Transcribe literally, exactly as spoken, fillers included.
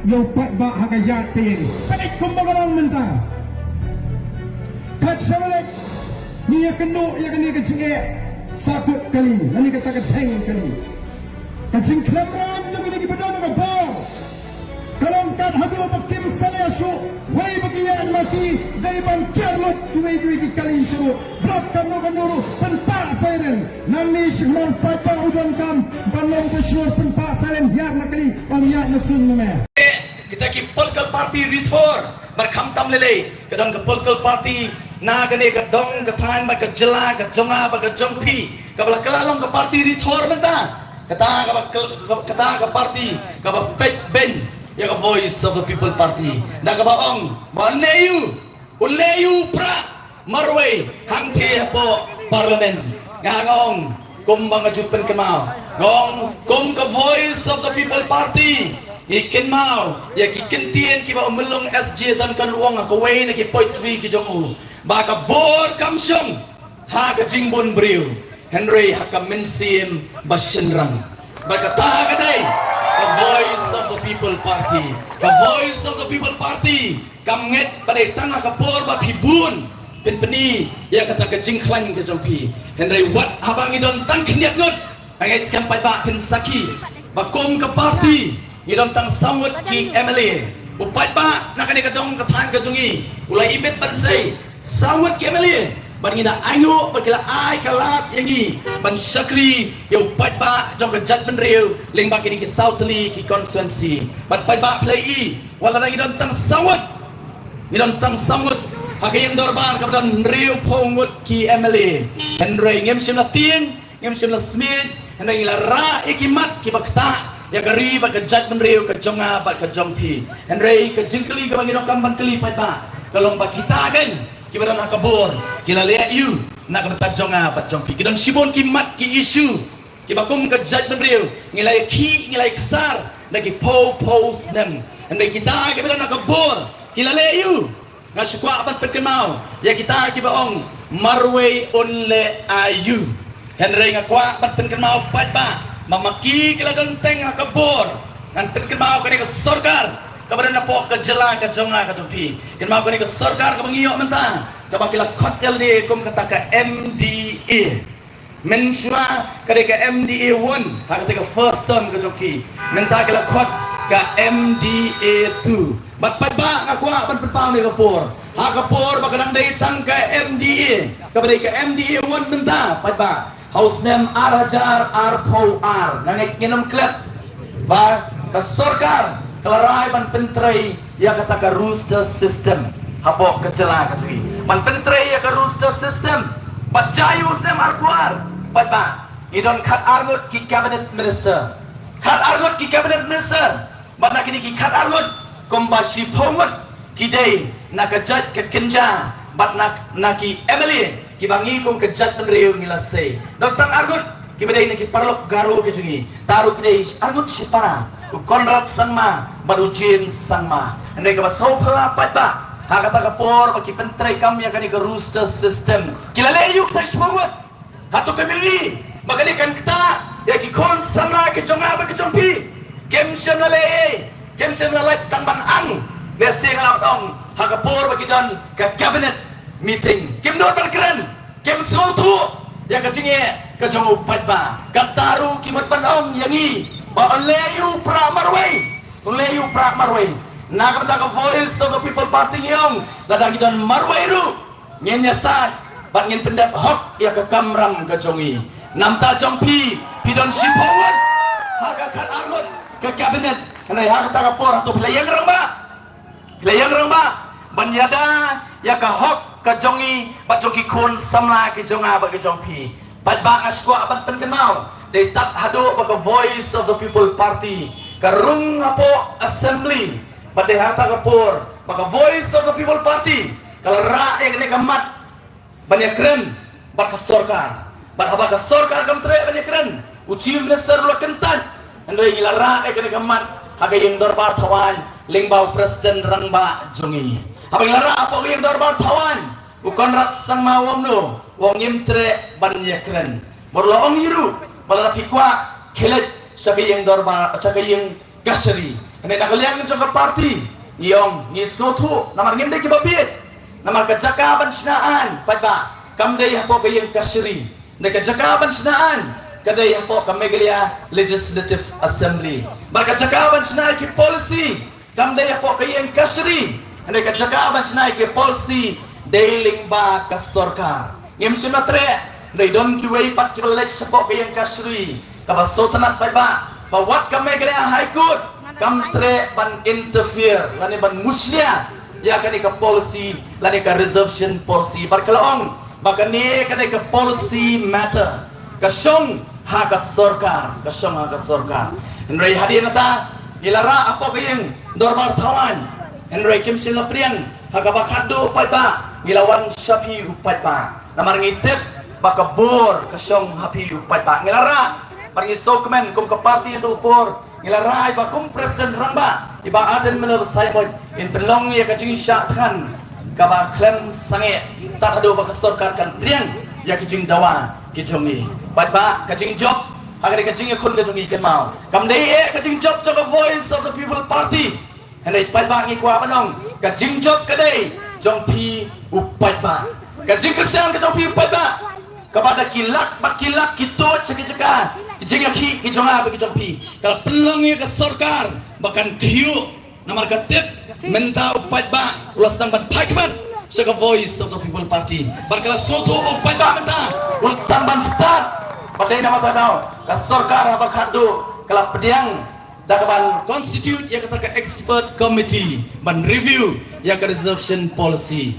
Ïa u paidbah ha ka ïaid tieng. Peit kumba ka long mynta. Kat sha u leit ngi ïa kynduh ïa kane ka jingeh sahkut kali, lane kata ka theng kali. Ka jingkhlem ram jong kine kiba don ha ka bor ka long kat haduh ba kim salia shuh wei ba ki ïaid ma ki, dei ban kiar lut kiwei kiwei ki kali shuh. Bad katno katno ruh pynpah siren. Nangne shi khynnah paidbah u donkam ban long ka shnong pynpah siren, hiar na kali, ban ïaid na sung na me. Kita ki political party rithor, bad khamtam lei lei ka don ka political party na kane ka dong ka thaiñ bad ka jylla ka jong nga bad ka jong phi, kaba la kylla long ka party rithor mynta. Kata kaba kyl-, kata ka party kaba peit beiñ ïa ka Voice of the People Party, da kaba ong ba un leh ïa u, un leh ïa u prah marwei hangtei hapoh Parliament. Nga, nga ong kumba nga ju pynkynmaw, nga ong kum ka Voice of the People Party, ngi kynmaw ïa ki kyntien kiba u Myllung S J Duncan u ong ha kawei na ki poetry ki jong u, ba ka bor kam shong ha ka jingbun briew, hynrei ha ka mynsiem ba shynrang. Bad kata ka dei ka Voice of the People Party. Ka Voice of the People Party kam ngeit ba dei tang ha ka por ba phi bun phin pyni ïa kata ka jingkhlaiñ ka jong phi. Hynrei wat haba ngi don tang khyndiat ngut, nga ngeit skhem paidbah phin sakhi ba kum ka party ngi don tang saw ngut ki M L A. U paidbah na kane ka dong ka thaiñ ka jong ngi u la ibit ban sei saw ngut ki M L A, bad ngi da ainguh ba ki la ai ka lad ïa ngi ban shakri ïa u paidbah jong ka jaitbynriew lyngba kine ki saw tylli ki constituency. Bad paidbah phi la i, wat la ngi don tang saw ngut, ngi don tang saw ngut ha ka ïing dorbar kaba don hynriewphew ngut ki M L A, hynrei ngim shym la tieng, ngim shym la smiej, hynrei ngi la rah ïa ki mat kiba ktah ïa ka ri bad ka jaitbynriew ka jong nga bad ka jong phi. Hynrei ka jingkylli kaba ngi donkam ban kylli paidbah ka long ba kita keiñ kiba don ha ka bor ki la leh ïa u na ka bynta jong nga bad jong phi. Ki don shibun ki mat ki issue kiba kum ka jaitbynriew ngi la ïakhih ngi la ïaksar da ki phew phew snem. Hynrei kita kiba don ha ka bor ki la leh ïa u. Nga shu kwah ban pynkynmaw ïa kita kiba ong marwei un leh aïu. Hynrei nga kwah ban pynkynmaw paidbah ba ma ki ki la don teng ha ka bor. Ngan pynkynmaw kane ka sorkar kaba don hapoh ka jylla ka jong nga ka jong phi, kynmaw kane ka sorkar kaba ngi ïoh mynta, kaba ki la khot ïa lade kum kata ka M D A. Mynshuwa ka dei ka M D A one, ha kata ka first term ka jong ki. Mynta ki la khot ka M D A two. Bad paidbah nga kwah ban pynpaw ne ka por, ha ka por ba ka dang dei tang ka M D A, kaba dei ka M D A one mynta paidbah, ha u snem ar hajar arphew ar, nga ngeit ngin ym klet ba ka sorkar ka la rai ban pyntrei ïa kata ka roster system hapoh ka jylla ka jong ngi, ban pyntrei ïa ka roster system. Bad jia ïa u snem arphew ar paidbah, ngi don khat ar ngut ki cabinet minister, khat ar ngut ki cabinet minister. Bad na kine ki khat ar ngut, kumba shiphew ngut ki dei na ka jait ka kynja, bad na, na ki M L A kiba ngi kum ka jaitbynriew ngi la sei. Don tang ar ngut kiba dei na ki paralok Garo ki jong ngi, ta ruh ki dei ar ngut shipara, u Conrad Sangma bad u James Sangma. Hynrei kaba sngewphylla paidbah, ha kata ka por ba ki pyntreikam ïa kane ka roster system, ki la leh aïu kita shiphew ngut? Hato ka mih ba kane kan ktah ïa ki khun samla ki jong nga bad ki jong phi? Kim shym la leh ei, kim shym la lait tang ban ang. Lehse nga la ong ha ka por ba ki don ka cabinet meeting kim nud ban kren, kim sngewthuh ïa ka jingeh ka jong u paidbah. Kata ruh ki mut ban ong ïa ngi ba un leh ïa u prah marwei, un leh ïa u prah marwei. Na ka bynta ka Voice of the People Party ngi ong, lada ngi don marwei ruh, ngin ïasaid bad ngin pyndep hok ïa ka kamram ka jong ngi. Namar jong phi, phi don shiphew ngut ha ka khat ar ngut ka cabinet. Hynrei ha kata ka por hato phi la ïeng rangbah? Phi la ïeng rangbah ban ïada ïa ka hok ka jong ngi bad jong ki khun samla ki jong nga bad ki jong phi? Paidbah, nga sngewkwah ban pynkynmaw, dei tad haduh ba ka Voice of the People Party ka rung hapoh Assembly, bad dei ha kata ka por ba ka Voice of the People Party ka la rah ïa kane ka mat ban ïakren bad ka sorkar. Bad haba ka sorkar kam treh ban ïakren, u Chief Minister u la kyntait. Hynrei ngi la rah ïa kane ka mat ha ka ïing dorbar thawaiñ lyngba u President rangbah jong ngi. Haba ngi la rah hapoh ka ïing dorbar thawaiñ, u Conrad Sangma u ong no, u ong ngim treh ban ïakren. Bad u la ong hi ruh ba lada phi kwah, khie leit sha ka ïing dorbar, sha ka ïing kashari. Hynrei na ka liang jong ka party ngi ong ngi sngewthuh namar ngim dei kiba bieit. Namar ka jaka ban shna aiñ paidbah kam dei hapoh ka ïing kashari. Hynrei ka jaka ban shna aiñ ka dei hapoh ka Meghalaya Legislative Assembly. Bad ka jaka ban shna ki policy kam dei hapoh ka ïing kashari. Hynrei ka jaka ban shna ki policy dei lyngba ka sorkar. Ngim shym la treh, hynrei don kiwei pat kiba leit shapoh ka ïing kashari kaba sngewtynnat paidbah ba wat ka Meghalaya High Court kam treh ban interfere lane ban mushlia ïa kane ka policy lane ka reservation policy. Bad ka la ong ba kane ka dei ka policy matter, ka shong ha ka sorkar, ka shong ha ka sorkar. Hynrei hadien kata ngi la rah hapoh ka ïing dorbar thaw aiñ, hynrei kim shym la pdiang ha kaba khatduh paidbah, ngi la wan sha phi u paidbah. Namar ngi tip ba ka bor ka shong ha phi u paidbah. Ngi la rah bad ngi sngewkmen kum ka party ha u por ngi la rai ba kum President Rangbah i Bah Ardent Miller Basaiawmoit in pynlong ïa ka jingshah thngan kaba khlem sangeh tad haduh ba ka sorkar kan pdiang ïa ki jingdawa ki jong ngi. Paidbah, ka jingjop ha kane ka jingïakhun ka jong ngi kynmaw kam dei eh ka jingjop jong ka Voice of the People Party. Hynrei paidbah, ngi kwah ban ong ka jingjop ka dei jong phi u paidbah. Ka jingkyrshan ka jong phi u paidbah kaba da ki lak bad ki lak ki tuid sha ki jaka ki jingïakhih ki jong nga bad ki jong phi ka la pynlong ïa ka sorkar ba kan khih. Namar ka tip mynta u paidbah u la sdang ban phai khmat sha ka Voice of the People Party. Bad ka la sngewthuh ba u paidbah mynta u la sdang ban stad. Bad dei namar kata ka sorkar haba khatduh ka la pdiang da kaban constitute ïa kata ka expert committee ban review ïa ka reservation policy.